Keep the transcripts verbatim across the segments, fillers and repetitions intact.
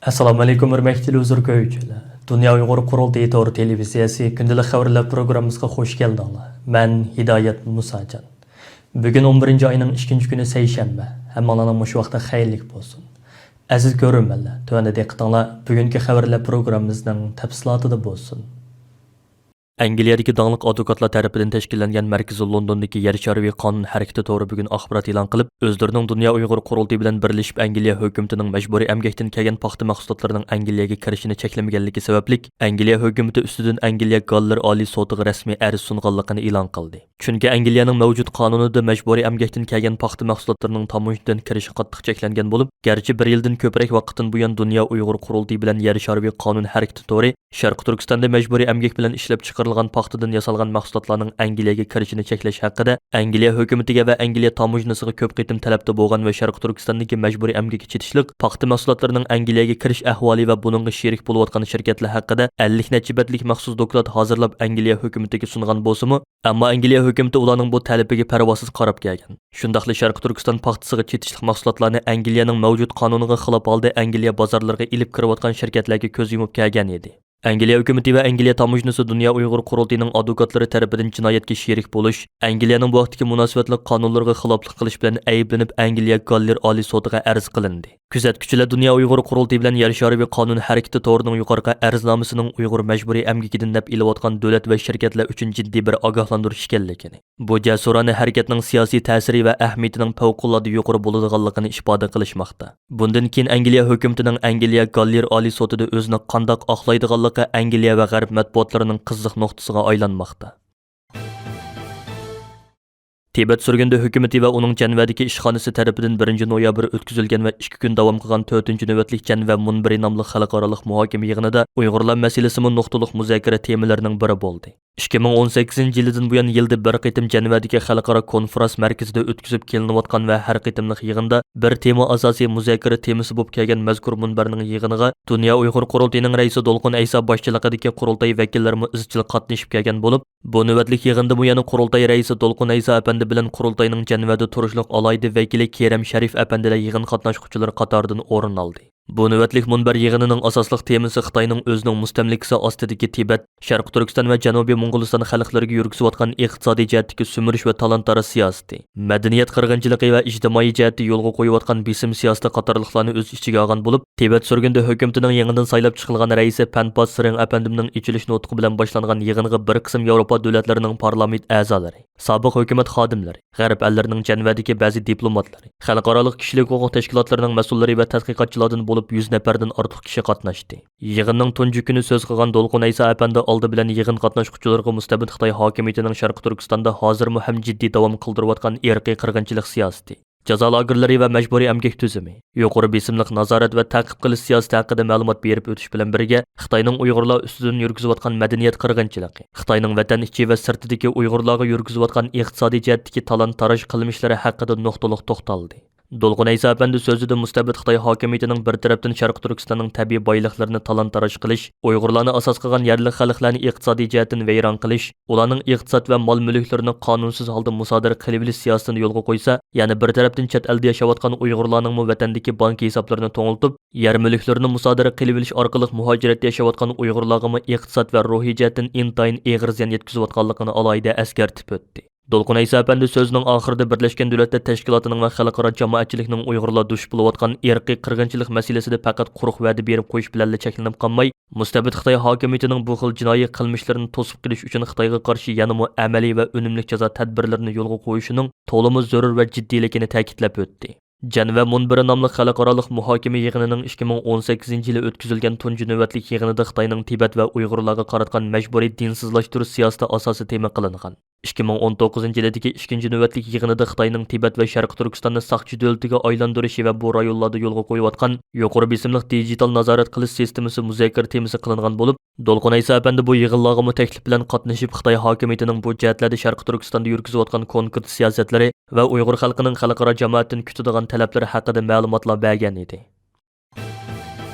ئەسسالامۇ ئەلەيكۇم، ھۆرمەتلىك تېلېۋىزور كۆرگۈچىلەر. دۇنيا ئۇيغۇر قۇرۇلتىيى تور تېلېۋىزىيەسى كۈندىلىك خەۋەرلەر پروگراممىمىزغا خۇش كەلدىڭلار. مەن ھىدايەت مۇساجان. بۈگۈن ئون بىرىنچى ئاينىڭ ئىككىنچى كۈنى سەيشەنبە. ھەممىڭلارنىڭ مۇشۇ ۋاقتى خەيرلىك بولسۇن. ئەزىز كۆرۈرمەنلەر، تۆۋەندە دىققىتىڭلار بۈگۈنكى خەۋەرلەر پروگراممىمىزنىڭ تەپسىلاتىدا بولسۇن. ئەنگلىيەدىكى داڭلىق ئادۋوكاتلار تەرىپىدىن تەشكىللەنگەن مەركىزى لوندوندىكى يەر شارىۋى قانۇن ھەرىكىتى تورى بۈگۈن ئاخبارات ئېلان قىلىپ، ئۆزلىرىنىڭ دۇنيا ئۇيغۇر قۇرۇلتىيى بىلەن بىرلىشىپ ئەنگلىيە ھۆكۈمىتىنىڭ مەجبۇرىي ئەمگەكتىن كەلگەن پاختا مەھسۇلاتلىرىنىڭ ئەنگلىيەگە كىرىشىنى چەكلىمىگەنلىكى سەۋەبلىك، ئەنگلىيە ھۆكۈمىتى ئۈستىدىن ئەنگلىيە گاللېر ئالىي سوتىغا رەسمىي ئەرز سۇنغانلىقىنى ئېلان قىلدى. چۈنكى ئەنگلىيەنىڭ مەۋجۇت قانۇنىدا مەجبۇرىي ئەمگەكتىن كەلگەن پاختا مەھسۇلاتلىرىنىڭ تاموژنىدىن كىرىشى قاتتىق چەكلەنگەن بولۇپ، گەرچە بىر يىلدىن كۆپرەك ۋاقىتتىن بۇيان دۇنيا ئۇيغۇر قۇرۇلتىيى بىلەن يەر شارىۋى قانۇن ھەرىكىتى تورى شەرقىي تۈركىستاندا مەجبۇرىي ئەمگەك بىلەن ئىشلەپچىقىرىلغان پاختىدىن ياسالغان مەھسۇلاتلارنىڭ ئەنگلىيەگە كىرىشىنى چەكلەش ھەققىدە ئەنگلىيە ھۆكۈمىتىگە ۋە ئەنگلىيە تاموژنىسىغا كۆپ قېتىم تەلەپتە بولغان ۋە شەرقىي تۈركىستاندىكى مەجبۇرىي ئەمگىكى چېتىشلىق پاختا مەھسۇلاتلىرىنىڭ ئەنگلىيەگە كىرىش ئەھۋالى ۋە بۇنىڭغا شېرىك بولۇۋاتقان شىركەتلەر ھەققىدە ئەللىك نەچچە بەتلىك مەخسۇس دوكلات ھازىرلاپ ئەنگلىيە ھۆكۈمىتىگە سۇنغان بولسىمۇ، ئەمما ئەنگلىيە ھۆكۈمىتى ئۇلارنىڭ بۇ تەلىپىگە پەرۋاسىز قاراپ كەلگەن. شۇنداقلا شەرقىي تۈركىستان پاختىسىغا چېتىشلىق مەھسۇلاتلارنى ئەنگلىيەنىڭ مەۋجۇت قانۇنىغا خىلاپ ھالدا ئەنگلىيە بازارلىرىغا ئېلىپ كىرىۋاتقان شىركەتلەرگە كۆز يۇمۇپ كەلگەن ئىدى. ئەنگلىيە ھۆكۈمىتى ۋە ئەنگلىيە تاموژنىسى دۇنيا ئۇيغۇر قۇرۇلتىيىنىڭ ئادۋوكاتلىرى تەرىپىدىن جىنايەتكە شېرىك بولۇش، ئەنگلىيەنىڭ بۇ ھەقتىكى مۇناسىۋەتلىك قانۇنلىرىغا خىلاپلىق قىلىش بىلەن ئەيىبلىنىپ، ئەنگلىيە گاللېر ئالىي سوتىغا ئەرز قىلىندى. كۆزەتكۈچىلەر دۇنيا ئۇيغۇر قۇرۇلتىيى بىلەن يەر شارىۋى قانۇن ھەرىكىتى تورىنىڭ يۇقىرىقى ئەرزنامىسىنىڭ ئۇيغۇر مەجبۇرىي ئەمگىكىدىن نەپ ئېلىۋاتقان دۆلەت ۋە شىركەتلەر ئۈچۈن جىددىي بىر ئاگاھلاندۇرۇش ئىكەنلىكىنى، بۇ جەسۇرانە ھەرىكەتنىڭ سىياسىي تەسىرى ۋە ئەھمىيىتىنىڭ پەۋقۇلئاددە يۇقىرى بولىدىغانلىقىنى ئىپادە قىلىشماقتا. بۇندىن كېيىن ئەنگلىيە ھۆكۈمىتىنىڭ ئەنگلىيە گاللېر ئالىي سوتىدا ئۆزىنى قانداق ئاقلايدىغانلىقى ئەنگلىيە ۋە غەرب مەتبۇئاتلىرىنىڭ قىزىق نۇقتىسىغا ئايلانماقتا. تىبەت سۈرگۈندە ھۆكۈمىتى ۋە ئۇنىڭ جەنۋەدىكى ئىشخانىسى تەرىپىدىن بىرىنچى نويابىر ئۆتكۈزۈلگەن ۋە ئىككى كۈن داۋام قىلغان تۆتىنچى نۆۋەتلىك جەنۋە مۇنبىرى ناملىق خەلقئارالىق مۇھاكىمە يىغىنىدا ئۇيغۇرلار مەسىلىسىمۇ نۇقتىلىق مۇزاكىرە تېمىلىرىنىڭ بىرى بولدى. ئىككى مىڭ ئون سەككىزىنچى يىلىدىن بۇيان يىلدا بىر قېتىم جەنۋەدىكى خەلقئارا كونفرانس مەركىزىدە ئۆتكۈزۈپ كېلىنىۋاتقان ۋە ھەر قېتىملىق يىغىندا بىر تېما ئاساسىي مۇزاكىرە تېمىسى بولۇپ كەلگەن مەزكۇر مۇنبەرنىڭ يىغىنىغا دۇنيا ئۇيغۇر قۇرۇلتىيىنىڭ رەئىسى دولقۇن ئەيسا باشچىلىقىدىكى قۇرۇلتاي ۋەكىللىرىمۇ ئىزچىل قاتنىشىپ كەلگەن بولۇپ، بۇ نۆۋەتلىك يىغىندىمۇ يەنە قۇرۇلتاي رەئىسى دولقۇن ئەيسا ئەپەندى بىلەن قۇرۇلتاينىڭ جەنۋەدە تۇرۇشلۇق ئالاھىدە ۋەكىلى كېرەم شەرىپ ئەپەندىلەر يىغىن قاتناشقۇچىلىرى قاتارىدىن ئورۇن ئالدى. بۇ نۆۋەتلىك مۇنبەر يىغىنىنىڭ ئاساسلىق تېمىسى خىتاينىڭ ئۆزىنىڭ مۇستەملىكىسى ئاستىدىكى تىبەت، شەرقىي تۈركىستان ۋە جەنۇبىي موڭغۇلىستان خەلقلىرىگە يۈرگۈزۈۋاتقان ئىقتىسادىي جەھەتتىكى سۈمۈرۈش ۋە تالان-تاراج سىياسىتى، مەدەنىيەت قىرغىنچىلىقى ۋە ئىجتىمائىي جەھەتتە يولغا قويۇۋاتقان بېسىم سىياسىتى قاتارلىقلارنى ئۆز ئىچىگە ئالغان بولۇپ، تىبەت سۈرگۈندە ھۆكۈمىتىنىڭ يېڭىدىن سايلاپ چىقىلغان رەئىسى پەنپاس سىرىڭ ئەپەندىمنىڭ ئېچىلىش نۇتقى بىلەن باشلانغان يىغىنغا بىر قىسىم ياۋروپا دۆلەتلىرىنىڭ پارلامېنت ئەزالىرى، سابىق ھۆكۈمەت خادىملىرى، غەرب ئەللىرىنىڭ جەنۋەدىكى بەزى دىپلوماتلىرى، خەلقئارالىق كىشىلىك ھوقۇق تەشكىلاتلىرىنىڭ مەسئۇللىرى ۋە تەتقىقاتچىلاردىن بولۇپ يۈز نەپەردىن ئارتۇق كىشى قاتناشتى. يىغىننىڭ تۇنجى كۈنى سۆز قىلغان دولقۇن ئەيسا ئەپەندى ئالدى بىلەن يىغىن قاتناشقۇچىلىرىغا مۇستەبىت خىتاي ھاكىمىيىتىنىڭ شەرقىي تۈركىستاندا ھازىرمۇ ھەم جىددىي داۋام قىلدۇرۇۋاتقان ئىرقىي قىرغىنچىلىق سىياسىتى، جازا لاگېرلىرى ۋە مەجبۇرىي ئەمگەك تۈزۈمى، يۇقىرى بېسىملىق نازارەت ۋە تەقىب قىلىش سىياسىتى ھەققىدە مەلۇمات بېرىپ ئۆتۈش بىلەن بىرگە، خىتاينىڭ ئۇيغۇرلار ئۈستىدىن يۈرگۈزۈۋاتقان مەدەنىيەت قىرغىنچىلىقى، خىتاينىڭ ۋەتەن ئىچى ۋە سىرتىدىكى ئۇيغۇرلارغا يۈرگۈزۈۋاتقان ئىقتىسادىي جەھەتتىكى تالان-تاراج قىلمىشلىرى ھەققىدە نۇقتىلىق توختالدى. دولقۇن ئەيسا ئەپەندى سۆزىدە مۇستەبىت خىتاي ھاكىمىيىتىنىڭ بىر تەرەپتىن شەرقىي تۈركىستاننىڭ تەبىئىي بايلىقلىرىنى تالان-تاراج قىلىش، ئۇيغۇرلارنى ئاساس قىلغان يەرلىك خەلقلەرنى ئىقتىسادىي جەھەتتىن ۋەيران قىلىش، ئۇلارنىڭ ئىقتىساد ۋە مال-مۈلۈكلىرىنى قانۇنسىز ھالدا مۇسادىرە قىلىۋېلىش سىياسىتىنى يولغا قويسا، يەنە بىر تەرەپتىن چەت ئەلدە ياشاۋاتقان ئۇيغۇرلارنىڭمۇ ۋەتەندىكى بانكا ھېسابلىرىنى توڭلىتىپ، يەر مۈلۈكلىرىنى مۇسادىرە قىلىۋېلىش ئارقىلىق مۇھاجىرەتتە ياشاۋاتقان ئۇيغۇرلارغىمۇ ئىقتىساد ۋە روھىي جەھەتتىن ئىنتايىن ئېغىر زىيان يەتكۈزۈۋاتقانلىقىنى ئالاھىدە ئەسكەرتىپ ئۆتتى. دولقۇن ئەيسا ئەپەندى سۆزىنىڭ ئاخىرىدا بىرلەشكەن دۆلەتلەر تەشكىلاتىنىڭ ۋە خەلقئارا جامائەتچىلىكنىڭ ئۇيغۇرلار دۇچ بولۇۋاتقان ئىرقىي قىرغىنچىلىق مەسىلىسىدە پەقەت قۇرۇق ۋەدە بېرىپ قويۇش بىلەنلا چەكلىنىپ قالماي، مۇستەبىت خىتاي ھاكىمىيىتىنىڭ بۇ خىل جىنايى قىلمىشلىرىنى توسۇپ قېلىش ئۈچۈن خىتايغا قارشى يەنىمۇ ئەمەلىي ۋە ئۈنۈملۈك جازا تەدبىرلىرىنى يولغا قويۇشىنىڭ تولىمۇ زۆرۈر ۋە جىددىيلىكىنى تەكىتلەپ ئۆتتى. جەنۋە مۇنبىرى ناملىق خەلقئارالىق مۇھاكىمە يىغىنىنىڭ ئىككى مىڭ ئون سەككىزىنچى يىلى ئۆتكۈزۈلگەن تۇنجى نۆۋەتلىك يىغىنىدا خىتاينىڭ تىبەت ۋە ئۇيغۇرلارغا قاراتقان مەجبۇرىي دىنسىزلاشتۇرۇش سىياسىتى ئاساسىي تېما قىلىنغان. ئىككى مىڭ ئون توققۇزىنچى يىلىدىكى ئىككىنچى نۆۋەتلىك يىغىنىدا خىتاينىڭ تىبەت ۋە شەرقىي تۈركىستاننى ساقچى دۆلىتىگە ئايلاندۇرۇشى ۋە بۇ رايونلاردا يولغا قويۇۋاتقان يۇقىرى بېسىملىق دىجىتال نازارەت قىلىش سىستېمىسى مۇزاكىرە تېمىسى قىلىنغان بولۇپ، دولقۇن ئەيسا ئەپەندى بۇ يىغىنلارغىمۇ تەكلىپ بىلەن قاتنىشىپ، خىتاي ھاكىمىيىتىنىڭ بۇ جەھەتلەردە شەرقىي تۈركىستاندا يۈرگۈزۈۋاتقان كونكرېت سىياسەتلىرى ۋە ئۇيغۇر خەلقىنىڭ خەلقئارا جامائەتتىن كۈتىدىغان تەلەپلىرى ھەققىدە مەلۇماتلار بەرگەن ئىدى.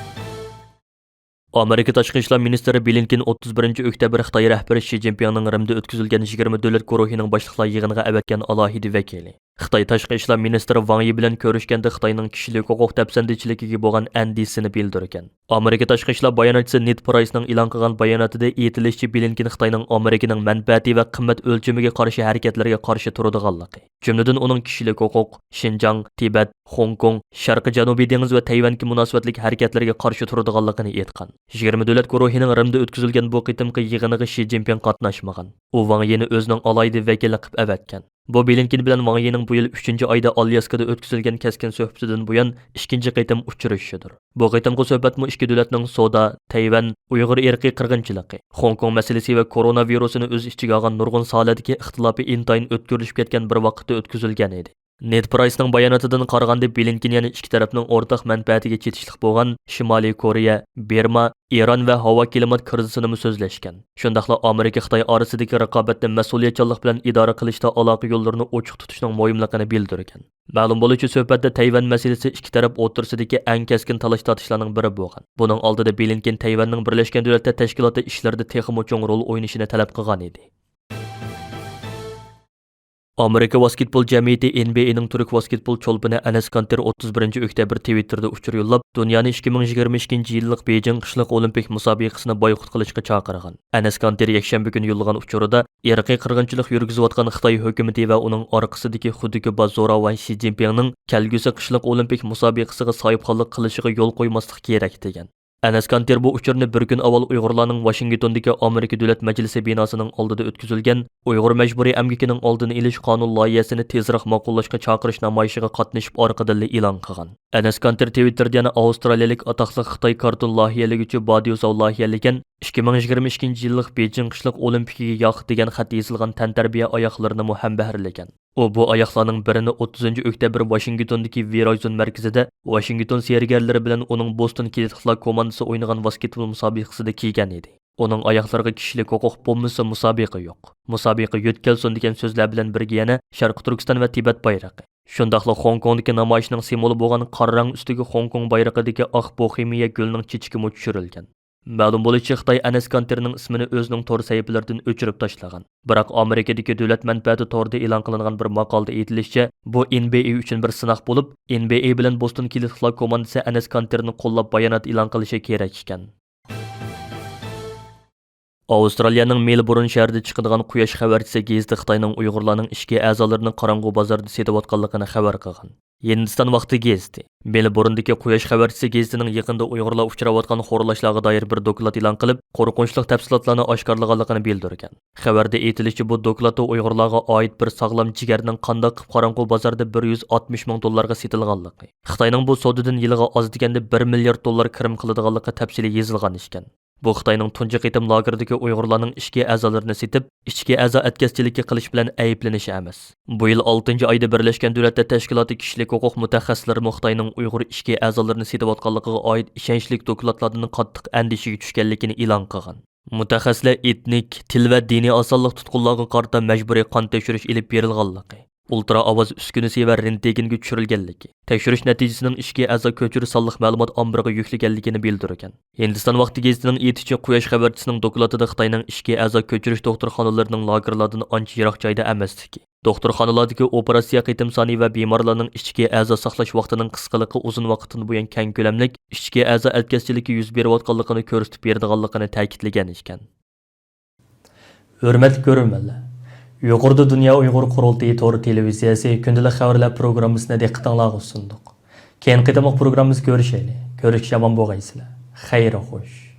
ئامېرىكا تاشقى ئىشلار مىنىستىرى بلىنكېن ئوتتۇز بىرىنچى ئۆكتەبىر خىتاي رەھبىرى شى جىنپىڭنىڭ رىمدا ئۆتكۈزۈلگەن يىگىرمە دۆلەت گۇرۇھىنىڭ باشلىقلار يىغىنىغا ئەۋەتكەن ئالاھىدە ۋەكىلى، خىتاي تاشقى ئىشلار مىنىستىرى ۋاڭ يى بىلەن كۆرۈشكەندە خىتاينىڭ كىشىلىك ھوقۇق دەپسەندىچىلىكىگە بولغان ئەندىشىسىنى بىلدۈرگەن. ئامېرىكا تاشقى ئىشلار باياناتچىسى نېد پرايسنىڭ ئېلان قىلغان باياناتىدا ئېيتىلىشىچە، بلىنكېن خىتاينىڭ ئامېرىكىنىڭ مەنپەئەتى ۋە قىممەت ئۆلچىمىگە قارشى ھەرىكەتلەرگە قارشى تۇرىدىغانلىقى، جۈملىدىن ئۇنىڭ كىشىلىك ھوقۇق، شىنجاڭ، تىبەت، خوڭكوڭ، شەرقىي جەنۇبىي دېڭىز ۋە تەيۋەنگە مۇناسىۋەتلىك ھەرىكەتلەرگە قارشى تۇرىدىغانلىقىنى ئېيتقان. يىگىرمە دۆلەت گۇرۇھىنىڭ رىمدا ئۆتكۈزۈلگەن بۇ قېتىمقى يىغىنىغا شى جىنپىڭ قاتناشمىغان. ئۇ ۋاڭ يىنى ئۆزىنىڭ ئالاھىدە ۋەكىلى قىلىپ ئەۋەتكەن. بۇ بلىنكېن بىلەن ۋاڭ يىنىڭ بۇ يىل ئۈچىنچى ئايدا ئالياسكىدا ئۆتكۈزۈلگەن كەسكىن سۆھبىتىدىن بۇيان ئىككىنچى قېتىم ئۇچرىشىشىدۇر. بۇ قېتىمقى سۆھبەتمۇ ئىككى دۆلەتنىڭ سودا، تەيۋەن، ئۇيغۇر ئىرقىي قىرغىنچىلىقى، خوڭكوڭ مەسىلىسى ۋە كورونا ۋىرۇسىنى ئۆز ئىچىگە ئالغان نۇرغۇن ساھەلەردىكى ئىختىلاپى ئىنتايىن ئۆتكۈرلىشىپ كەتكەن بىر ۋاقىتتا ئۆتكۈزۈلگەن ئىدى. نېد پرايسنىڭ باياناتىدىن قارىغاندا، بلىنكېن يەنە ئىككى تەرەپنىڭ ئورتاق مەنپەئەتىگە چېتىشلىق بولغان شىمالىي كورېيە، بىرما، ئىران ۋە ھاۋا كىلىمات كىرىزىسىنىمۇ سۆزلەشكەن. شۇنداقلا ئامېرىكا خىتاي ئارىسىدىكى رىقابەتنى مەسئۇلىيەتچانلىق بىلەن ئىدارە قىلىشتا ئالاقە يوللىرىنى ئوچۇق تۇتۇشنىڭ مۇھىملىقىنى بىلدۈرگەن. مەلۇم بولۇشىچە، سۆھبەتتە تەيۋەن مەسىلىسى ئىككى تەرەپ ئوتتۇرىسىدىكى ئەڭ كەسكىن تالاش-تارتىشلارنىڭ بىرى بولغان. بۇنىڭ ئالدىدا بلىنكېن تەيۋەننىڭ بىرلەشكەن دۆلەتلەر تەشكىلاتى ئىشلىرىدا تېخىمۇ چوڭ رول ئوينىشىنى تەلەپ قىلغان ئىدى. ئامېرىكا ۋاسكېتبول جەمئىيىتى ئېن بى ئېنىڭ تۈرك ۋاسكېتبول چولپىنى ئەنەس كانتېر ئوتتۇز بىرىنچى ئۆكتەبىر تىۋىتتېردا ئۇچۇر يوللاپ، دۇنيانى ئىككى مىڭ يىگىرمە ئىككىنچى يىللىق بېيجىڭ قىشلىق ئولىمپىك مۇسابىقىسىنى بايقۇت قىلىشقا چاقىرغان. ئەنەس كانتېر يەكشەنبە كۈنى يوللىغان ئۇچۇرىدا، ئىرقىي قىرغىنچىلىق يۈرگۈزۈۋاتقان خىتاي ھۆكۈمىتى ۋە ئۇنىڭ ئارقىسىدىكى خۇدكۈپا زوراۋان شى جىنپىڭنىڭ كەلگۈسى قىشلىق ئولىمپىك مۇسابىقىسىگە ساھىبخانلىق قىلىشىغا يول قويماسلىق كېرەك، دېگەن. ئەنەس كانتېر بۇ ئۇچۇرنى بىر كۈن ئاۋۋال ئۇيغۇرلارنىڭ ۋاشىنگتوندىكى ئامېرىكا دۆلەت مەجلىسى بىناسىنىڭ ئالدىدا ئۆتكۈزۈلگەن ئۇيغۇر مەجبۇرىي ئەمگىكىنىڭ ئالدىنى ئېلىش قانۇن لايىھەسىنى تېزراق ماقۇللاشقا چاقىرىش نامايىشىغا قاتنىشىپ ئارقىدىنلا ئېلان قىلغان. ئەنەس كانتېر تىۋىتتېردا يەنە ئاۋسترالىيەلىك ئاتاقلىق خىتاي كارتون لايىھەلىگۈچى با ديۇساۋ لايىھەلىگەن ئىككى مىڭ يىگىرمە ئىككىنچى يىللىق بېيجىڭ قىشلىق ئولىمپىكىگە ياق دېگەن خەت يېزىلغان تەنتەربىيە ئاياغلىرىنىمۇ ھەمبەھىرلىگەن. ئۇ بۇ ئاياغلارنىڭ بىرىنى ئوتتۇزىنچى ئۆكتەبىر ۋاشىنگتوندىكى ۋېرايزون مەركىزىدە ۋاشىنگتون سېھىرگەرلىرى بىلەن ئۇنىڭ بوستون كېلىتلار كوماندىسى ئوينىغان ۋاسكېتبول مۇسابىقىسىدە كىيگەن ئىدى. ئۇنىڭ ئاياغلىرىغا كىشىلىك ھوقۇق بولمىسا مۇسابىقە يوق، مۇسابىقە يۆتكەلسۇن دېگەن سۆزلەر بىلەن بىرگە يەنە شەرقىي تۈركىستان ۋە تىبەت بايرىقى، شۇنداقلا خوڭكوڭدىكى نامايىشنىڭ سىمۋولى بولغان قارا رەڭ ئۈستىگە خوڭكوڭ بايرىقىدىكى ئاق بوخېمىيە گۈلىنىڭ چېچىكىمۇ چۈشۈرۈلگەن. مەلۇم بولۇشىچە، خىتاي ئەنەس كانتېرنىڭ ئىسمىنى ئۆزىنىڭ تور سەھىپىلىرىدىن ئۆچۈرۈپ تاشلىغان. بىراق ئامېرىكىدىكى دۆلەت مەنپەئەتى تورىدا ئېلان قىلىنغان بىر ماقالىدە ئېيتىلىشىچە، بۇ ئېن بى ئېي ئۈچۈن بىر سىناق بولۇپ، ئېن بى ئېي بىلەن بوستون كېلىتلار كوماندىسى ئەنەس كانتېرنى قوللاپ بايانات ئېلان قىلىشى كېرەك ئىكەن. ئاۋسترالىيەنىڭ مېلبورن شەھىرىدە چىقىدىغان قۇياش خەۋەرچىسى گېزىتى خىتاينىڭ ئۇيغۇرلارنىڭ ئىچكى ئەزالىرىنى قاراڭغۇ بازاردا سېتىۋاتقانلىقىنى خەۋەر قىلغان. ھىندىستان ۋاقتى گېزىتى. مېلبورندىكى قۇياش خەۋەرچىسى گېزىتىنىڭ يېقىندا ئۇيغۇرلار ئۇچراۋاتقان خورلاشلارغا دائىر بىر دوكلات ئېلان قىلىپ، قورقۇنچلۇق تەپسىلاتلارنى ئاشكارىلىغانلىقىنى بىلدۈرگەن. خەۋەردە ئېيتىلىشىچە، بۇ دوكلاتتا ئۇيغۇرلارغا ئائىت بىر ساغلام جىگەرنىڭ قانداق قىلىپ قاراڭغۇ بازاردا بىر يۈز ئاتمىش مىڭ دوللارغا سېتىلغانلىقى، خىتاينىڭ بۇ سودىدىن يىلىغا ئاز دېگەندە بىر مىليارد دوللار كىرىم قىلىدىغانلىقى تەپسىلىي يېزىلغان ئىكەن. بۇ خىتاينىڭ تۇنجى قېتىم لاگېردىكى ئۇيغۇرلارنىڭ ئىچكى ئەزالىرىنى سېتىپ، ئىچكى ئەزا ئەتكەسچىلىكى قىلىش بىلەن ئەيىبلىنىشى ئەمەس. بۇ يىل ئالتىنچى ئايدا بىرلەشكەن دۆلەتلەر تەشكىلاتى كىشىلىك ھوقۇق مۇتەخەسسىسلىرىمۇ خىتاينىڭ ئۇيغۇر ئىچكى ئەزالىرىنى سېتىۋاتقانلىقىغا ئائىت ئىشەنچلىك دوكلاتلاردىن قاتتىق ئەندىشىگە چۈشكەنلىكىنى ئېلان قىلغان. مۇتەخەسسىسلەر ئېتنىك، تىل ۋە دىنىي ئاسانلىق تۇتقۇنلارغا قارىتا مەجبۇرىي قان تەكشۈرۈش ئېلىپ بېرىلغانلىقى، ئۇلترا ئاۋاز ئۈسكۈنىسى ۋە رېنتگېنگە چۈشۈرۈلگەنلىكى، تەكشۈرۈش نەتىجىسىنىڭ ئىچكى ئەزا كۆچۈرۈش سانلىق مەلۇمات ئامبىرىغا يۈكلىگەنلىكىنى بىلدۈرگەن. ھىندىستان ۋاقتى گېزىتىنىڭ ئېيتىشىچە، قۇياش خەۋەرچىسىنىڭ دوكلاتىدا خىتاينىڭ ئىچكى ئەزا كۆچۈرۈش دوختۇرخانىلىرىنىڭ لاگېرلاردىن ئانچە يىراق جايدا ئەمەسلىكى، دوختۇرخانىلاردىكى ئوپېراتسىيە قېتىم سانى ۋە بىمارلارنىڭ ئىچكى ئەزا ساقلاش ۋاقتىنىڭ قىسقىلىقى ئۇزۇن ۋاقىتتىن بۇيان كەڭ كۆلەملىك ئىچكى ئەزا ئەتكەسچىلىكى يۈز بېرىۋاتقانلىقىنى كۆرسىتىپ بېرىدىغانلىقىنى تەكىتلىگەن ئىكەن. ھۆرمەتلىك كۆرۈرمەنلەر، يۇقىرىدا دۇنيا ئۇيغۇر قۇرۇلتىيى تور تېلېۋىزىيەسى كۈندىلىك خەۋەرلەر پروگراممىسىنى دىققىتىڭلارغا سۇندۇق. كېيىنكى قېتىملىق پروگراممىمىزدا كۆرۈشەيلى. كۆرۈشكىچە ئامان بولغايسىلەر. خەير خوش.